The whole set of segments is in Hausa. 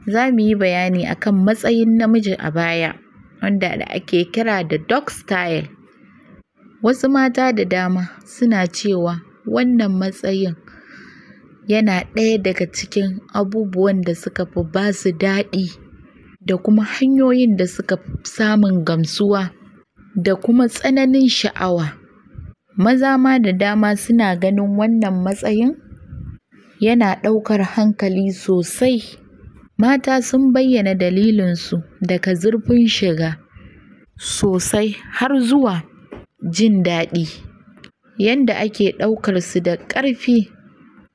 Za mu yi bayani akan matsayin namiji a baya, wanda da ake kira da dog style. Wasu mata da dama suna cewa wannan matsayin yana ɗaya daga cikin abubuwan da suka fi ba su daɗi da kuma hanyoyin da suka fi samun gamsuwa da kuma tsananin sha'awa. Maza ma da dama suna ganin wannan matsayin yana ɗaukar hankali sosai. Mata sun bayyana dalilinsu daga zurfin shiga sosai har zuwa jin daɗi, yanda ake ɗaukar su da ƙarfi.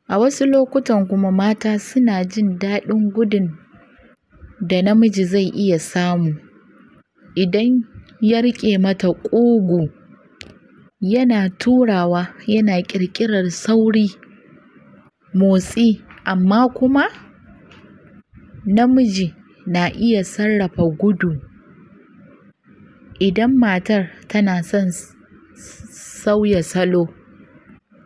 A wasu lokutan kuma mata suna jin daɗin gudun da namiji zai iya samu idan ya riƙe mata ƙugu, yana turawa, yana ƙirƙirar sauri, motsi, amma kuma namiji na iya sarrafa gudu idan matar tana son sauya salo.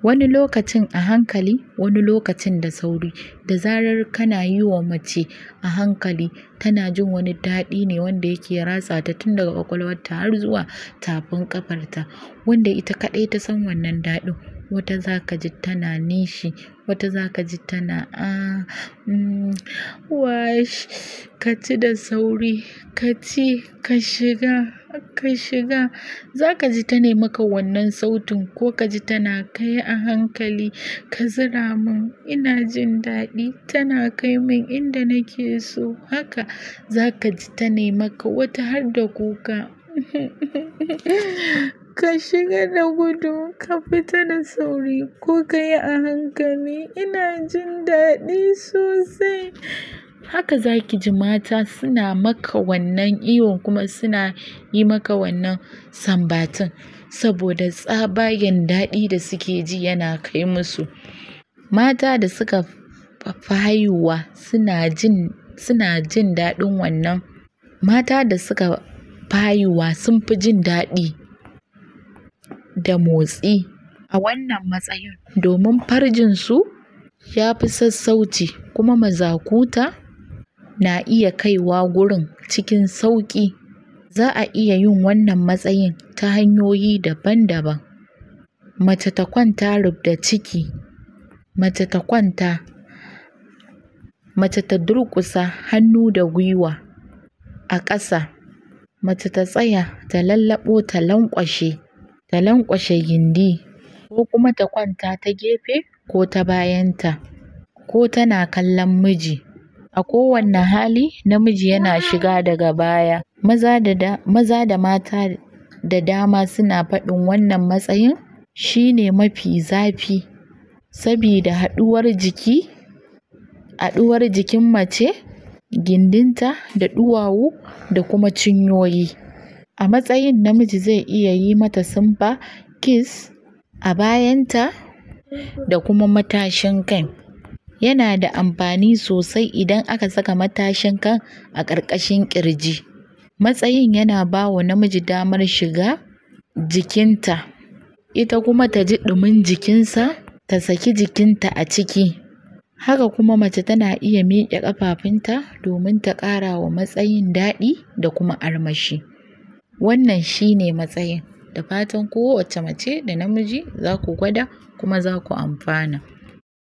Wani lokacin a hankali, wani lokacin da sauri. Da zarar kana yi wa mace a hankali, tana jin wani daɗi ne wanda yake ratsa ta tun daga ƙwaƙwalwarta har zuwa tafin ƙafarta, wanda ita kaɗai ta san wannan daɗin. Wata za ka ji tana nishi, wata za ka ji tana a, wash, ka ci da sauri, ka ci, ka shiga, ka shiga. Za ka ji ta ne maka wannan sautin, ko ka ji tana kai a hankali, ka zira mun, ina jin daɗi, tana kai min inda nake so. Haka za ka ji ta ne maka wata har da kuka. Ka shiga da gudu, ka fita da sauri, ko ka yi a hankali, ina jin daɗi sosai. Haka za ki ji mata suna maka wannan ihun kuma suna yi maka wannan sambatin saboda tsabagen daɗi da suke ji yana kai musu. Mata da suka fi haihuwa suna jin daɗin wannan. Mata da suka fi haihuwa sun fi jin daɗi da motsi a wannan matsayin domin farjinsu ya fi sassauci kuma mazakuta na iya kaiwa gurin cikin sauƙi. Za a iya yin wannan matsayin ta hanyoyi daban-daban. Mace ta kwanta rubda ciki, mace ta kwanta, mace ta durƙusa hannu da gwiwa a ƙasa, mace ta tsaya ta lallaɓo ta lanƙwashe, ta lanƙwashe gindi, ko kuma ta kwanta ta gefe ko ta bayanta, ko tana kallon miji. A kowanne hali namiji yana shiga daga baya. Maza da mata da dama suna faɗin wannan matsayin shine mafi zafi sabida haɗuwar jiki, haɗuwar jikin mace, gindinta da ɗuwawu da kuma cinyoyi. A matsayin namiji zai iya yi mata sumba, kiss a bayanta da kuma matashin kai. Yana da amfani sosai idan aka saka matashin kan a ƙarƙashin ƙirji. Matsayin yana ba wa namiji damar shiga jikinta, ita kuma ta ji ɗumin jikinsa, ta saki jikinta a ciki. Haka kuma mace tana iya miƙe ƙafafunta domin ta ƙara wa matsayin daɗi da kuma armashi. Wannan shi ne matsayin. Da fatan kowace mace da namiji za ku gwada kuma za ku amfana.